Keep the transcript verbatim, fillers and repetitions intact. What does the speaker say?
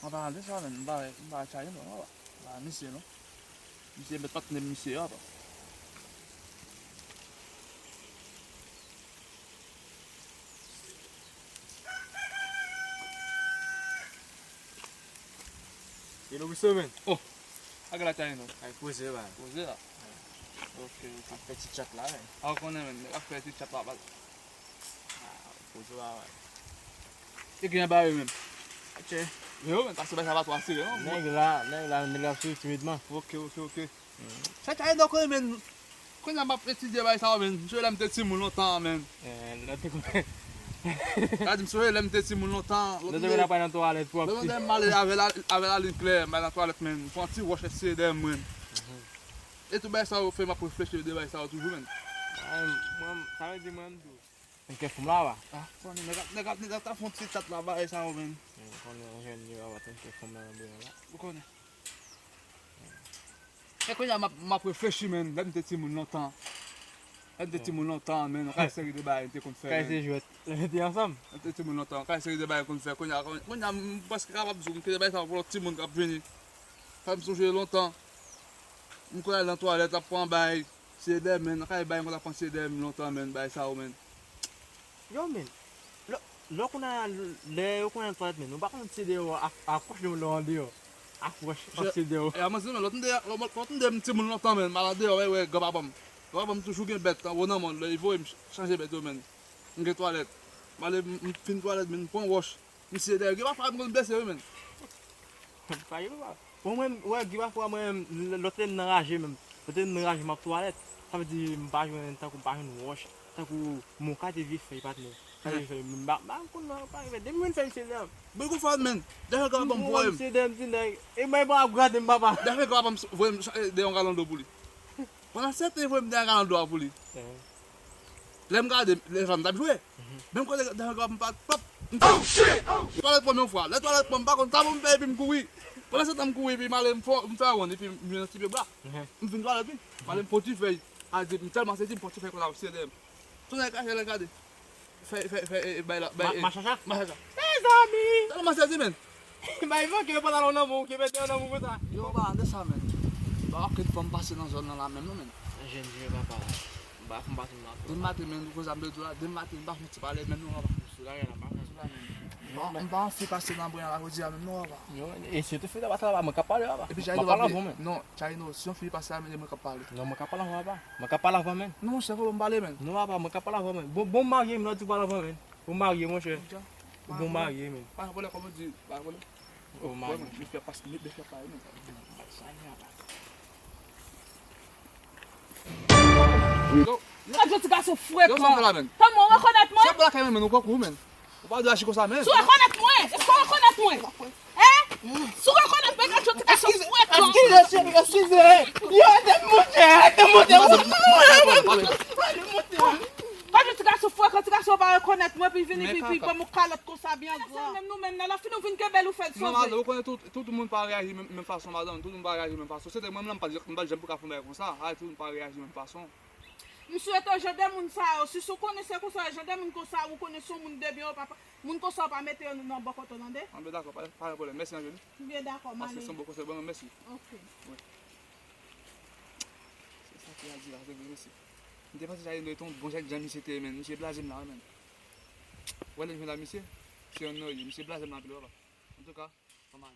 An palan de sa menm, m pa wè, m pa wè Tchaye non, papa. M pa wè misye non. Misye mèt patnè misye a, papa. Hello, Christo, man. Oh, a gala Tchaye non. Ay, poze, ba. Poze la. Ok, ok. Ap fè ti chat la, men. A, ou konnen, men. Ap fè ti chat la, baz. Ah, poze la, wè. E ki jan bagay yo menm? Ok. Men yo, men, paske bagay sa pa twò asire, non? Nèg la, nèg la, nèg la ap swiv timidman. Ok, ok, ok. Sa Tchaye, donk, men, kounye a m ap etidye bagay sa yo, men. M sonje lè m te timoun lontan, men. Eh, lè te konn. Sa di, m sonje lè m te timoun lontan, lòt lè te konn ap pran nan twalèt pwòp. Lòt lè m ale avè la, avè lalin klè, m al nan twalèt, men. M pran ti wòch eseye dèyè mwen. E tout bagay sa yo fè m ap reflechi de bagay sa yo toujou, men. Mwen, mwen, sa vle di mwen, m tou. Tank fanm la, wa. Ah, konnen, nèg ap, nèg ap, nèg ap ta fè yon ti chat la, bagay sa yo, men. Mwen konnen, mwen jwenn li, wa, tank fanm la, nan byen la. Ou konnen. E kounye a, m ap, m ap reflechi, men, lè m te timoun lontan. Lè m te timoun lontan, men, yon kay seri de bagay m te konn fè, men. Kay se jwèt, lè nou te ansanm. Lè m te timoun lontan, yon kay seri de bagay m konn fè. Kounye a, kounye a, m prèske kapab di w, m kite bagay sa pou lòt timoun k ap vini. Fè m sonje lontan. M konn al nan twalèt, ap pran bagay. Seyedè, men, nan kay bagay, m konn ap pran seyedè, men, lontan, men, bagay sa yo, men. Yo, men, lè, lè w konn al, lè yo konn al twalèt, men, nou pa konn seyedè yo ak, ak wòch nou lè w andeyò. Ak wòch, ak seyedè yo. E a manzè, men, lòt m de, lòt m de m timoun lontan, men, m al andeyò, wè, wè, granpapa m. Granpapa m toujou gen bèt, anwo nan men l, lè li voye m ch-, chanje bèt yo, men. M gen twalèt. M ale, m, m fin twalèt, men, m pran wòch. Misye dèyè, gen pafwa m konn blese wi, men. Pa gen pafwa. Bon, mwen, wè, gen pafwa mwen, lè, lòt lè m nan raje menm. Lòt lè m nan raje, m ap twalèt. Sa vle di, m pa jwenn, tankou m pa jwenn wòch. Tankou mwen ka te vye fèy, patnè. Ka te vye fèy, m pa, m pa konn non, pa gen fèy. Depi mwen fè misye dèyè m. Bon, gon fwa, men. Dèyè granpapa m voye m. Misye dèyè m, ti nèg. E mwen, bon, ap gade m, papa. Dèyè granpapa m voye m, eh, dèyè yon galon dlo pou li. Pandan se tan, li voye m dèyè yon galon dlo a pou li. Lè m gade, lè fanm t ap jwe. Menm kote dèyè granpapa m pa, pap, m twalèt pran m yon fwa. Lè twalèt pran m, m pa konn sa pou m fè epi m kouri. Pandan se tan m kouri, epi m ale, m fè, m fè wonn, epi m jwenn yon ti pye bwa. M fin twalèt, wi. M ale, m pran ti fèy. A di, m tèlman sezi, m pran ti fèy konsa, m sere dèyè m. Tonèg kache lè gade. Fè, fè, fè, e, e, bay la, bay, e, machacha. Machacha. Mezanmi! Tèlman sezi, men. Bay manke yo pantalon nan men w, ki mete yo nan men w konsa. Yo, pa de sa, men. Ba, ok, fò m pase nan zòn nan la menm, non, men. Jèn vye papa. Ba, fò m pase nan. Demen maten, men, pou koze a m bezwen la, demen maten, m pa fè ti pale, menm non, papa. Sou la, gen la, pa. Sou la, men. M pa, m pa anvi pase nan bwen an la, jodi a, menm non, papa. Yo, e si yo te fè sa, pase la, mwen k ap pale, papa. Epi, Tchaye, non, si yon fi pase la, men mwen k ap pale. Non, mwen k ap pale, papa. Mwen ka pale avan, men. Non, monchè, fò m pale, men. Non, papa, mwen ka pale avan, men. Bon, bon marye, m nan di pale avan, men. Bon marye, monchè. Bon marye, men. Pa gen pwoblèm, kòman di, pa gen pwoblèm. Bon marye. Mwen fè pas, mwen fè pale, men. Yo, yo, yo, ti gason frekan. Yo, sa fè la, men. Kòman, ou rekonèt mwen? Se pa la kay mwen, men, ou pran kou, men. Ou pa dwe aji konsa, men. Si w rekonèt mwen, èske w rekonèt mwen? Hein? Si w rekonèt mwen, gad yon ti gason frekan. Eskize, cheri, eskize. Yo, ede m monte, ede m monte. Gad yon ti gason frekan, ti gason pa rekonèt mwen, epi vini, epi, epi ban m yon kalòt konsa byen gran. Menm nou menm nan, lè fini w vin kenbe l, ou fè l sove. Non, madanm, ou konnen tout, tout moun pa reyaji menm, menm fason, madanm. Tout moun pa reyaji menm fason. Se te mwen menm, m pa t, m pa t janm pou ka fè yon bagay konsa. Ay, tout moun pa reyaji menm fason. M swete jan de moun sa yo, si w konnen se konsa, jan de moun konsa, ou konnen se yon moun de byen, ou pa, pa, moun konsa, ou pa mete yo nan bò kote w, tande? An byen dakò, pa, pa gen pwoblèm. Mèsi, Angeline. M byen dakò, m ale. Paske se yon bon konsèy, bon, mèsi. Ok. Wi. Se sa ki al di la, se vre, mèsi. M te panse sa te yon bon jèn jan misye te ye, men. Misye blaze m la, wi, men. Ou wè lè m jwenn ak misye, se yon nò ye. Misye blaze m la anpil, papa. Antouka, fò m ale.